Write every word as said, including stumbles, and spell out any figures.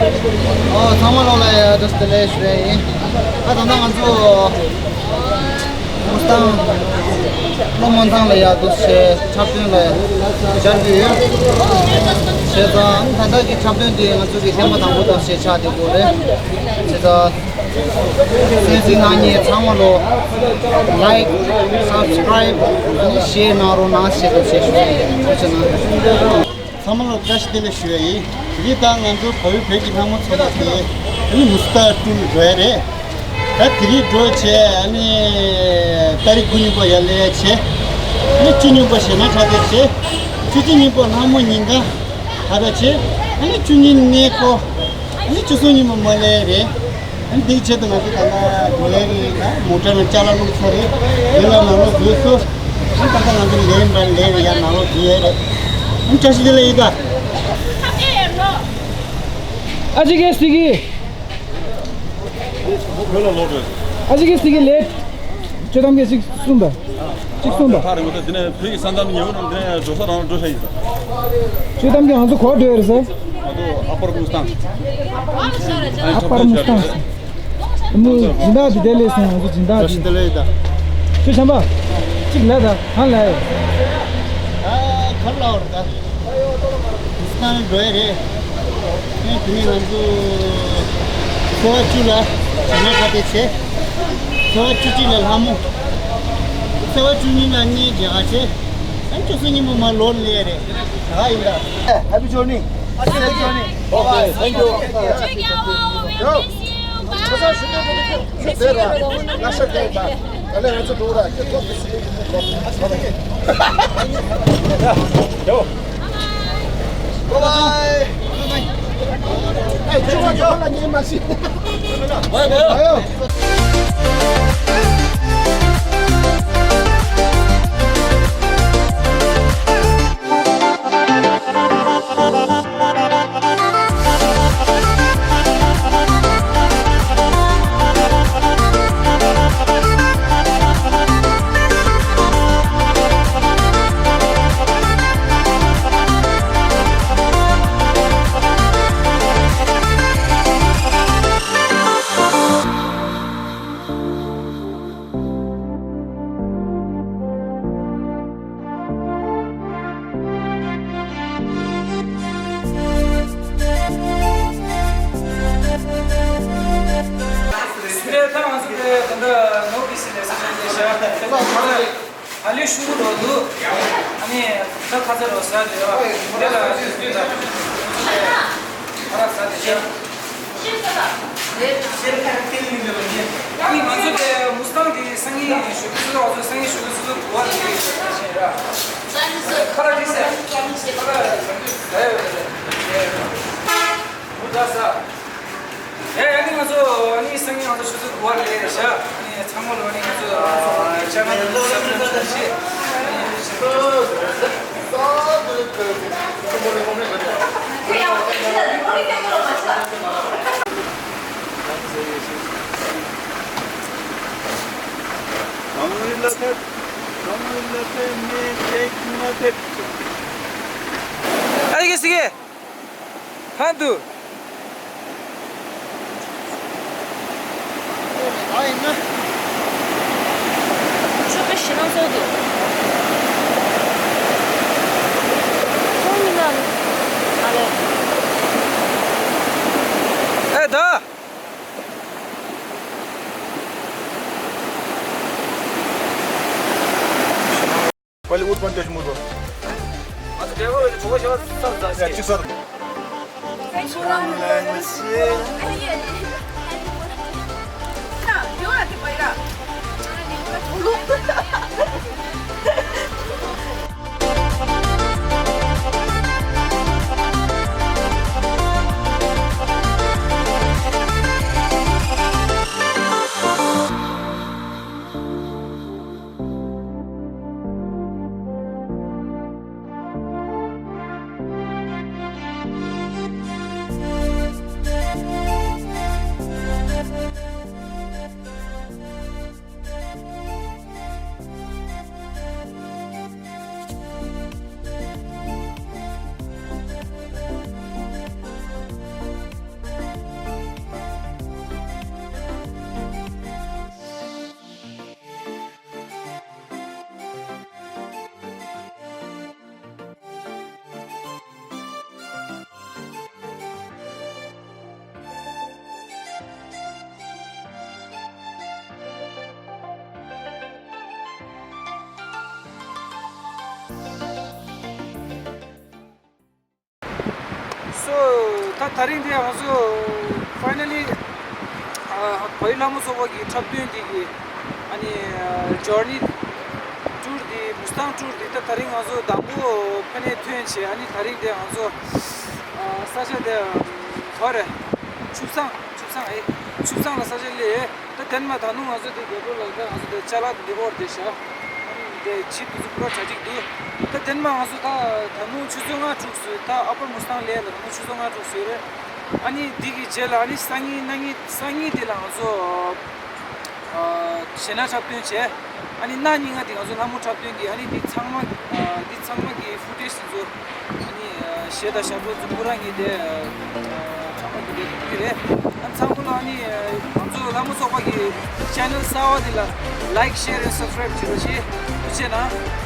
ཨོ་ཚང་མ་ལོ་ལ་ཡ་བཀྲ་ཤིས་བདེ་ལེགས་ཞུ་ཡ་ཡིན། ད་ད་ལྟ་ང་ཚོ་མུ་སྟང་སློབ་མ་ཐང་ལ་ཡ་འདུག་སེ་འཁྲབ་སྟོན་ལ་བཅར་གྱི་ཡོད། བྱས་ཙང་ད་ལྟ་གི་འཁྲབ་སྟོན་འདི་ང་ཚོ་གི་ཐེངས་མ་དང་པོ་དང་ཞེས་ཆགས་བསྡད་ཡོད་རེད། བྱས་ཙང་གསན་གཟིགས་གནང་མཁན་ཚང་མ་ལོ་ལའིཀ་སབ་སི་ཀ་རའིབ་ཨ་ནི་ཤེར་གནང་རོགས་གནང་ཞེས་དུ་ཞེས་ཞུ་ཡ་ཡིན། ཐུགས་རྗེ་གནང་། ཚང་མ་ལ་བཀྲ་ཤིས་བདེ་ལེགས་ཞུ་ཡ་ཡིན། དེ་རིང་ད་ང་ཚོ་བལ་ཡུལ་བོད་ཀྱི་ལྷ་མོ་ཚོགས་པ་དེ་ཨ་ནི་མུ་སྟར་ཊུར་ལ་འགྲོ་ཡ་རེད། ད་དེ་རིང་འགྲོ་བྱས་ཨ་ནི་ཏ་རིག་དགུ་ཉིན་པ་ཡར་སླེབས་ཡ་བྱས། ཨ་ནི་བཅུ་ཉིན་པ་ཞེ་ན་ཁྲ་དེ་བྱས། བཅུ་གཅིག་ཉིན་པ་ལྷ་མོ་ཉིན་གང་ཁ་ད་བྱས། ཨ་ནི་བཅུ་གཉིས་གནས་སྐོར། ཨ་ནི་བཅུ་གསུམ་ཉིན་པ་མ་སླེབས་ཡ་རེད། ཨ་ནི་འདིའི་ཆེད་དུ་ང་ཚོ་ད་ལྟ་འགྲོ་ཡ་རེད། ད་མོ་ཊ་ནང་ཅ་ལག་བླུགས་ཚར་རེད། དེ་ལ་ནང་ལོགས་འཛུལ་སོང་། ཨ་ནི་ད་ལྟ་ང་ཚོ་ལེན་པ་ལེན་ཡ་ནང་ལོགས་འཛུལ་ཡ་རེད། ཨ་ནི་བཀྲ་ཤིས་བདེ་ལེགས་ཡིན་ད། ཨ་ཅེ་གེ་སི་གི། ཨ་ཅེ་གེ་སི་གི་ལེ། ཅོ་ཏམ་གེ་སི་གསུངས་པ། གཅིག་གསུངས་པ། ཁ་རེ་མ་ད་འདི་ནས་བོད་ཀྱི་ས་མཚམས་ཉེ་བོ་ནང་འདི་ནས་འགྲོ་ས་རང་འགྲོ་ས་ཡིན་ས། ཤོད་དམ་གྱི་ང་ཚོ་གོ་འགྲོ་ཡོད་རེད་ས། ང་ཚོ་ཨ་པར་མུ་སྟང་། ཨ་པར་མུ་སྟང་། མོ་སྦྱིན་བདག་འདི་དེ་ལས་སོང་ང་ཚོ་སྦྱིན་བདག་བཀྲ་ཤིས་བདེ་ལེགས་ད། ཁྱོད་བྱམས་པ། གཅིག་ལས་ད་གང་ལས། ཨ་གར་ལ་བར་ད། མུ་སྟང་འགྲོ་ཡ་རེད། ངས་དེ་ནས་ང་ཚོ་ཚེས་པ་བཅུ་ལ་ཞེ་ན་ཁ་དེ་བྱས། ཚེས་པ་བཅུ་གཅིག་ལ་ལྷ་མོ། ཚེས་པ་བཅུ་གཉིས་ལ་གནས་མཇལ་ཁ་བྱས། ཨ་ནི་བཅུ་གསུམ་ཉིན་མོ་མར་ལོག་སླེབས་ཡ་རེད། ད་ག་ཡིན་ད། Happy journey. Happy journey. Bye bye. Thank you. Bye bye. Thank you. Bye bye. སུ་རེད་ད་ང་ཚོ་དེ་ད་ལྟ་ནོར་གི་སི་ལས་ས་ཆ་དེ་ཤ་ཨ་ལུས་ཤུ་གུ་རོ་འདུག་ཨ་ནི་ད་ཁ་ཚ་རོ་ཟ་དེ་བ་དེ་ལ་དུས་དུས་ད་ཁ་རག་ཟ་དེ་ཤ། ཨ་ནི་ང་ཚོ་དེ་མུ་སྟང་གི་སང་ཉིན་ཞུ་གི་སུ་ལ་ང་ཚོ་སང་ཉིན་ཞུ་གི་སུ་ལ་གོ་བ་ལ་ཤེས་ཤེས་ར། ཁ་རག་དེ་ཟ་ཁ་རག་ཟ་དུས་ཟ་ཡོད་རེད། མུ་ད་ཟ། ཡ་ཡ་ནི་ང་ཚོ་ནི་སང་ཉིན་ང་ཚོ་ཆུ་ཚོད་དགུ་པ་ལ་ལས་རེད་ཤག་ནི་ཚང་མ་ལོ་ནི་ང་ཚོ་ཅ་ང་ཚོ་ས་ཚོད་ཆུ་ཆེ། ཨ་ཡེ་སི་གེ། ཕན་དུ། ཨ་ཡིན་ན། ཆུ་པེ་ཤི་ན་ཚོགས་འདུག་ཁོང་ཡིན་ན། ཨ་ལེ། ཨེ་ད། Bollywood पण त्याची मुलगा. आता केवळ म्हणजे छोकं शेवट सर जायचं. याची sir. So ད་དེ་རིང་འདི་ང་ཚོ་finally ཨ་བོད་ལྷ་མོ་ཚོགས་པ་གི་འཁྲབ་སྟོན་འདི་གི་ཨ་ནི་journey tour འདི་Mustang tour འདི་ད་དེ་རིང་ང་ཚོ་དང་པོ་ཕ་ནས་ཐོན་བྱས། ཨ་ནི་དེ་རིང་འདི་ང་ཚོ་ཨ་ས་ཆ་དེ་ག་རེ་ཆུ་བཟང་ཆུ་བཟང་ཨེ་ཆུ་བཟང་ལ་ས་ཆ་སླེབས། ད་དེ་ནས་མར་ད་དུང་ང་ཚོ་འདི་རྒྱལ་པོ་ལ་ད་ང་ཚོ་འདི་ཅ་ལག་འདི་དབོར་བསྡད་ཤག་ཨ་ནི་འདི་ཕྱི་དུས་ཚོད་པུ་ར་གྲ་སྒྲིག་འདུག་ད་དེ་ནས་མར་ང་ཚོ་ད་ད་དུང་ཆུ་ཚོད་ལྔ་དྲུག་ཙམ། ད་Upper Mustang སླེབས་ལ་ད་དུང་ཆུ་ཚོད་ལྔ་དྲུག་ཙམ་རེད། ཨ་ནི་འདི་གི་རྗེས་ལ་ཨ་ནི་སང་ཉིན་གནངས་ཉིན་སང་ཉིན་འདི་ལ་ང་ཚོ་ཨ་གཞས་སྣ་འཁྲབ་སྟོན་བྱས། ཨ་ནི་གནངས་ཉིན་ང་འདི་ང་ཚོ་ལྷ་མོ་འཁྲབ་སྟོན་གི་ཨ་ནི་འདི་ཚང་མ་ཨ་འདི་ཚང་མ་གི་footage འདི་ཚོ་ཨ་ནི་ཨ་གཞས་དང་ཞབས་བྲོ་ཚོ་པུ་ར་ངས་དེ་ཨ་ཚང་མ་གི་དེ་ཕུལ་གི་རེད། ཨ་ཚང་མ་ལ་ཨ་ནི་ཨ་ང་ཚོ་ལྷ་མོ་ཚོགས་པ་གི་channel གསར་པ་འདི་ལ་like, share and subscribe བྱེད་རོགས་བྱེད། ཐུགས་རྗེ་གནང་།